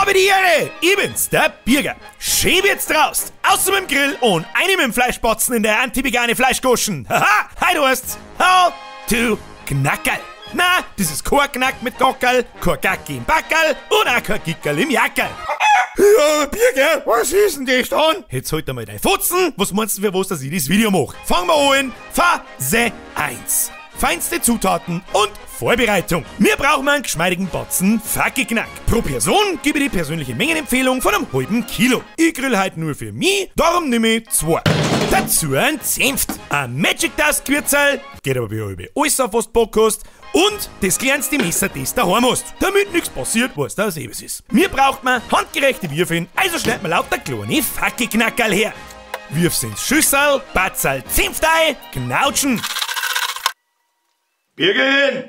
Habe die Ehre! Ich bin's, der Birger. Schön wird's draus. Außer mit dem Grill und einem mit dem Fleischbotzen in der anti-vegane Fleischgoschen. Haha, hi du heißt's How to Knackerl. Na, das ist kein Knack mit Gockerl, kein Gacki im Backerl und auch kein Gickerl im Jackerl. Ja, Birger, was ist denn das dann? Jetzt halt einmal dein Fotzen. Was meinst du, für was, dass ich das Video mach? Fangen wir an. Phase 1. Feinste Zutaten und Vorbereitung. Wir brauchen einen geschmeidigen Batzen Fackelknack. Pro Person gebe ich die persönliche Mengenempfehlung von einem halben Kilo. Ich grill halt nur für mich, darum nehme ich 2. Dazu ein Senft, ein Magic Dust Gewürzerl, geht aber bei alles auf, was du Bock hast, und das kleinste Messer, das du daheim hast, damit nichts passiert, was da selbst ist. Mir braucht man handgerechte Würfel, also schneidet man lauter kleine Fackelknackerl her. Wirf's ins Schüssel, Batzerl Senft ein, knautschen. Birgin,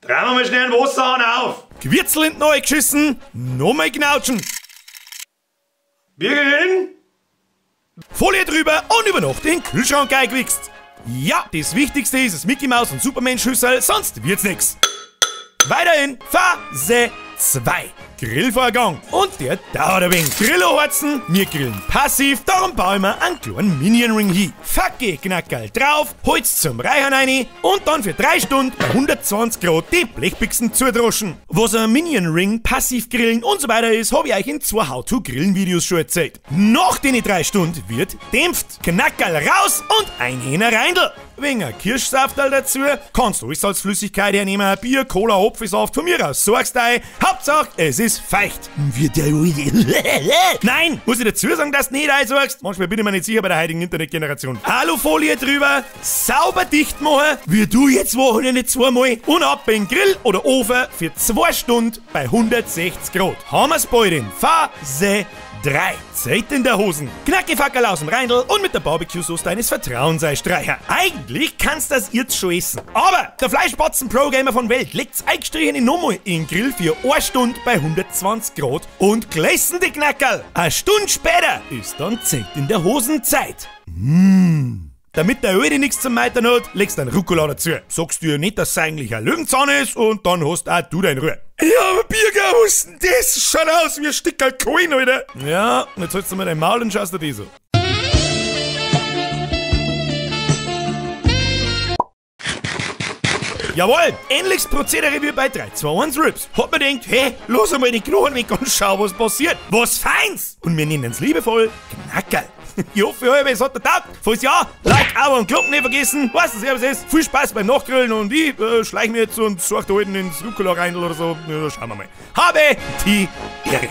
drehen wir mal schnell einen Wasserhahn auf. Gewürzel in die neue geschissen, nochmal knautschen. Birgin? Folie drüber und über Nacht in den Kühlschrank eingewichst. Ja, das Wichtigste ist das Mickey Mouse und Superman Schüssel, sonst wird's nix. Weiterhin Phase 2. Grillvorgang. Und der dauert ein wenig. Grill anheizen, wir grillen passiv, darum bauen wir einen kleinen Minion-Ring hin. Fackelknackerl drauf, Holz zum Reichern rein und dann für 3 Stunden bei 120 Grad die Blechbüchsen zudroschen. Was ein Minion-Ring, passiv grillen und so weiter ist, hab ich euch in 2 How-to-Grillen-Videos schon erzählt. Nach den 3 Stunden wird dämpft, Knackerl raus und ein Hähner Reindl. Wegen ein Kirschsafterl dazu, kannst du alles als Flüssigkeit hernehmen, Bier, Cola, Hopfensaft, von mir aus sorgst du ein. Hauptsache, es ist feucht. Nein, muss ich dazu sagen, dass du nicht einsorgst? Manchmal bin ich mir nicht sicher bei der heutigen Internetgeneration. Alufolie drüber, sauber dicht machen, wie du jetzt Wochenende zweimal, und ab in den Grill oder Ofen für 2 Stunden bei 160 Grad. Haben wir's bald in Phase 3. Zeit in der Hosen. Knackefackerl aus dem Reindl und mit der Barbecue-Sauce deines Vertrauens einstreichen. Eigentlich kannst du das jetzt schon essen. Aber der Fleischbatzen Pro-Gamer von Welt legt's eingestrichene nochmal in den Grill für 1 Stunde bei 120 Grad und glässen die Knackerl. Eine Stunde später ist dann Zeit in der Hosenzeit. Mmh. Damit der Öde nichts zum Meitern hat, legst du einen Rucola dazu. Sagst du ja nicht, dass es eigentlich ein Löwenzahn ist und dann hast auch du deine Ruhe. Ja, aber Birger, was ist denn das? Schaut aus wie ein Stück Kohlen, Alter. Ja, jetzt holst du mal dein Maul und schaust dir das an. Jawohl, ähnliches Prozedere wie bei 3, 2, 1 Ribs. Hat man gedacht, hey, los einmal die Knochen weg und schau, was passiert. Was Feins! Und wir nennen's liebevoll Knackerl. Ich hoffe, es hat dir taugt. Falls ja, Like, Abo und Glocken nicht vergessen. Weißt du, was es ist? Viel Spaß beim Nachgrillen und ich schleich mir jetzt und such da hinten ins Rucola rein oder so. Ja, schauen wir mal. Habe die Ehre.